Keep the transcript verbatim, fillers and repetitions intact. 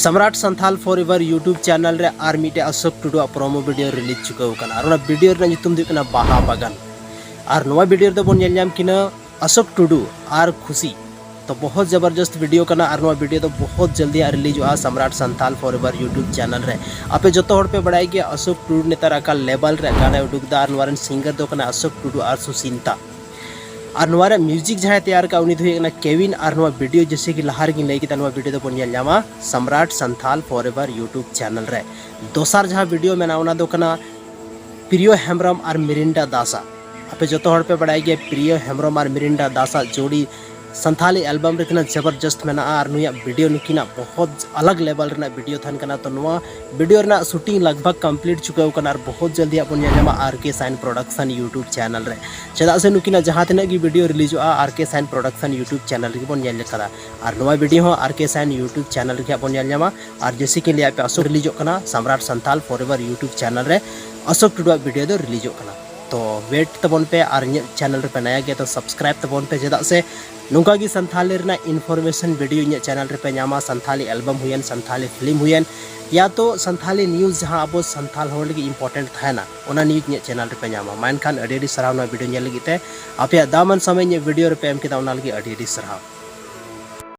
ᱥᱟᱢᱨᱟᱴ Santhal forever YouTube channel ᱨᱮ ᱟᱨ ᱢᱤᱫᱴᱮᱡ ᱚᱥᱳᱠ ᱴᱩᱰᱩᱣᱟᱜ ᱯᱨᱳᱢᱳ ᱵᱷᱤᱰᱤᱭᱳ ᱨᱤᱞᱤᱡᱽ ᱪᱩᱠᱟᱹᱣ ᱠᱟᱱᱟ, ᱟᱨ ᱚᱱᱟ ᱵᱷᱤᱰᱤᱭᱳ ᱨᱮᱱᱟᱜ ᱧᱩᱛᱩᱢ ᱫᱚ ᱦᱩᱭᱩᱜ ᱠᱟᱱᱟ ᱵᱟᱦᱟ ᱵᱟᱜᱟᱱ᱾ ᱟᱨ ᱱᱚᱣᱟ ᱵᱷᱤᱰᱤᱭᱳ ᱨᱮᱫᱚ ᱵᱚᱱ ᱧᱮᱞ ᱧᱟᱢ ᱠᱤᱱᱟ ᱚᱥᱳᱠ ᱴᱩᱰᱩ ᱟᱨ ᱠᱷᱩᱥᱤ᱾ ᱛᱚ ᱵᱚᱦᱚᱛ ᱡᱚᱵᱚᱨᱡᱚᱥᱛ ᱵᱷᱤᱰᱤᱭᱳ ᱠᱟᱱᱟ, ᱟᱨ ᱱᱚᱣᱟ ᱵᱷᱤᱰᱤᱭᱳ ᱫᱚ ᱵᱚᱦᱚᱛ ᱡᱚᱞᱫᱤ ᱦᱟᱸᱜ ᱨᱤᱞᱤᱡᱚᱜᱼᱟ Samrat Santhal forever YouTube channel ᱨᱮ᱾ ᱟᱯᱮ ᱡᱚᱛᱚ ᱦᱚᱲ ᱯᱮ ᱵᱟᱲᱟᱭ ᱜᱮᱭᱟ ᱚᱥᱳᱠ ᱴᱩᱰᱩ ᱱᱮᱛᱟᱨ ᱟᱠᱟ ᱞᱮᱵᱮᱞ ᱨᱮ ᱜᱟᱱᱮ ᱩᱰᱩᱠ ᱫᱟ, ᱟᱨ ᱱᱚᱣᱟ ᱨᱮᱱ ᱥᱤᱝᱜᱟᱨ ᱫᱚ ᱠᱟᱱᱟ ᱚᱥᱳᱠ ᱴᱩᱰᱩ ᱟᱨ ᱥᱩᱥᱤᱱᱛᱟ᱾ ᱟᱨ ᱱᱚᱣᱟ ᱨᱮ ᱢᱤᱣᱡᱤᱠ ᱡᱟᱦᱟᱸᱭ ᱛᱮᱭᱟᱨ ᱠᱟᱜ, ᱩᱱᱤ ᱫᱚ ᱦᱩᱭᱩᱜ ᱠᱟᱱᱟ ᱠᱮᱣᱤᱱ᱾ ᱟᱨ ᱱᱚᱣᱟ ᱵᱷᱤᱰᱤᱭᱳ ᱡᱮᱭᱥᱮ ᱠᱤ ᱞᱟᱦᱟ ᱨᱮᱜᱤᱧ ᱞᱟᱹᱭ ᱠᱮᱫᱟ, ᱱᱚᱣᱟ ᱵᱷᱤᱰᱤᱭᱳ ᱫᱚᱵᱚᱱ ᱧᱮᱞ ᱧᱟᱢᱟ Samrat Santhal forever YouTube channel ᱨᱮ᱾ ᱫᱚᱥᱟᱨ ᱡᱟᱦᱟᱸ ᱵᱷᱤᱰᱤᱭᱳ ᱢᱮᱱᱟᱜᱼᱟ, ᱚᱱᱟ ᱫᱚ ᱠᱟᱱᱟ ᱯᱨᱤᱭᱚ ᱦᱮᱢᱵᱨᱚᱢ ᱟᱨ ᱢᱤᱨᱤᱱᱰᱟ ᱫᱟᱥᱟᱜ᱾ ᱟᱯᱮ ᱡᱚᱛᱚ ᱦᱚᱲ ᱯᱮ ᱵᱟᱲᱟᱭ ᱜᱮᱭᱟ ᱯᱨᱤᱭᱚ ᱦᱮᱢᱵᱨᱚᱢ ᱟᱨ ᱢᱤᱨᱤᱱᱰᱟ ᱫᱟᱥᱟᱜ ᱡᱳᱲᱤ ᱥᱟᱱᱛᱷᱟᱞᱤ ᱮᱞᱵᱟᱢ ᱨᱮ ᱛᱤᱱᱟᱹᱜ ᱡᱚᱵᱚᱨᱡᱚᱥᱛ ᱢᱮᱱᱟᱜᱼᱟ, ᱟᱨ ᱱᱩᱭᱟᱜ ᱵᱷᱤᱰᱤᱭᱳ ᱱᱩᱠᱤᱱᱟᱜ ᱵᱚᱦᱚᱛ ᱟᱞᱟᱜᱽ ᱞᱮᱵᱮᱞ ᱨᱮᱱᱟᱜ ᱵᱷᱤᱰᱤᱭᱳ ᱛᱟᱦᱮᱱ ᱠᱟᱱᱟ᱾ ᱛᱚ ᱱᱚᱣᱟ ᱵᱷᱤᱰᱤᱭᱳ ᱨᱮᱱᱟᱜ ᱥᱩᱴᱤᱝ ᱞᱟᱜᱽ ᱵᱷᱟᱜᱽ ᱠᱚᱢᱯᱞᱤᱴ ᱪᱩᱠᱟᱹᱣ ᱠᱟᱱᱟ, ᱟᱨ ᱵᱚᱦᱚᱛ ᱡᱚᱞᱫᱤ ᱦᱟᱸᱜ ᱵᱚᱱ ᱧᱮᱞ ᱧᱟᱢᱟ ᱟᱨ ᱠᱮ ᱥᱟᱭᱤᱱ ᱯᱨᱚᱰᱟᱠᱥᱚᱱ YouTube ᱪᱮᱱᱮᱞ ᱨᱮ᱾ ᱪᱮᱫᱟᱜ ᱥᱮ ᱱᱩᱠᱤᱱᱟᱜ ᱡᱟᱦᱟᱸ ᱛᱤᱱᱟᱹᱜ ᱜᱮ ᱵᱷᱤᱰᱤᱭᱳ ᱨᱤᱞᱤᱡᱚᱜᱼᱟ, ᱟᱨ ᱠᱮ ᱥᱟᱭᱤᱱ ᱯᱨᱚᱰᱟᱠᱥᱚᱱ YouTube ᱪᱮᱱᱮᱞ ᱨᱮᱜᱮ ᱵᱚᱱ ᱧᱮᱞ ᱠᱟᱫᱟ᱾ ᱟᱨ ᱱᱚᱣᱟ ᱵᱷᱤᱰᱤᱭᱳ ᱦᱚᱸ ᱟᱨ ᱠᱮ ᱥᱟᱭᱤᱱ YouTube ᱪᱮᱱᱮᱞ ᱨᱮᱜᱮ ᱦᱟᱸᱜ ᱵᱚᱱ ᱧᱮᱞ ᱧᱟᱢᱟ᱾ ᱟᱨ ᱡᱮᱭᱥᱮ ᱠᱤ ᱞᱟᱹᱭᱟᱫ ᱯᱮ, ᱚᱥᱳᱠ ᱨᱤᱞᱤᱡᱚᱜ ᱠᱟᱱᱟ Samrat Santhal forever YouTube channel ᱨᱮ, ᱚᱥᱳᱠ ᱴᱩᱰᱩᱣᱟᱜ ᱵᱷᱤᱰᱤᱭᱳ ᱫᱚ ᱨᱤᱞᱤᱡᱚᱜ ᱠᱟᱱᱟ᱾ ᱛᱚ ᱣᱮᱴ ᱛᱟᱵᱚᱱ ᱯᱮ, ᱟᱨ ᱤᱧᱟᱹᱜ ᱪᱮᱱᱮᱞ ᱨᱮᱯᱮ ᱱᱟᱭᱟ ᱜᱮᱭᱟ ᱛᱚ ᱥᱟᱵᱥᱠᱨᱟᱭᱤᱵ ᱛᱟᱵᱚᱱ ᱯᱮ, ᱪᱮᱫᱟᱜ ᱥᱮ ᱱᱚᱝᱠᱟ ᱜᱮ ᱥᱟᱱᱛᱷᱟᱞᱤ ᱨᱮᱱᱟᱜ ᱤᱱᱯᱷᱚᱨᱢᱮᱥᱚᱱ ᱵᱷᱤᱰᱤᱭᱳ ᱤᱧᱟᱹᱜ ᱪᱮᱱᱮᱞ ᱨᱮᱯᱮ ᱧᱟᱢᱟ᱾ ᱥᱟᱱᱛᱷᱟᱞᱤ ᱮᱞᱵᱟᱢ ᱦᱩᱭᱮᱱ, ᱥᱟᱱᱛᱷᱟᱞᱤ ᱯᱷᱤᱞᱢ ᱦᱩᱭᱮᱱ, ᱭᱟ ᱛᱚ ᱥᱟᱱᱛᱷᱟᱞᱤ ᱱᱤᱭᱩᱡᱽ ᱡᱟᱦᱟᱸ ᱟᱵᱚ ᱥᱟᱱᱛᱷᱟᱞ ᱦᱚᱲ ᱞᱟᱹᱜᱤᱫ ᱤᱢᱯᱚᱨᱴᱮᱱᱴ ᱛᱟᱦᱮᱱᱟ, ᱚᱱᱟ ᱱᱤᱭᱩᱡᱽ ᱤᱧᱟᱹᱜ ᱪᱮᱱᱮᱞ ᱨᱮᱯᱮ ᱧᱟᱢᱟ᱾ ᱢᱟ ᱮᱱᱠᱷᱟᱱ ᱟᱹᱰᱤ ᱟᱹᱰᱤ ᱥᱟᱨᱦᱟᱣ ᱱᱚᱣᱟ ᱵᱷᱤᱰᱤᱭᱳ ᱧᱮᱞ ᱞᱟᱹᱜᱤᱫ ᱛᱮ᱾ ᱟᱯᱮᱭᱟᱜ ᱫᱟᱢᱟᱱ ᱥᱚᱢᱚᱭ ᱤᱧᱟᱹᱜ ᱵᱷᱤᱰᱤᱭᱳ ᱨᱮᱯᱮ ᱮᱢ ᱠᱮᱫᱟ, ᱚᱱᱟ ᱞᱟᱹᱜᱤᱫ ᱟᱹᱰᱤ ᱟᱹᱰᱤ ᱥᱟᱨᱦᱟᱣ᱾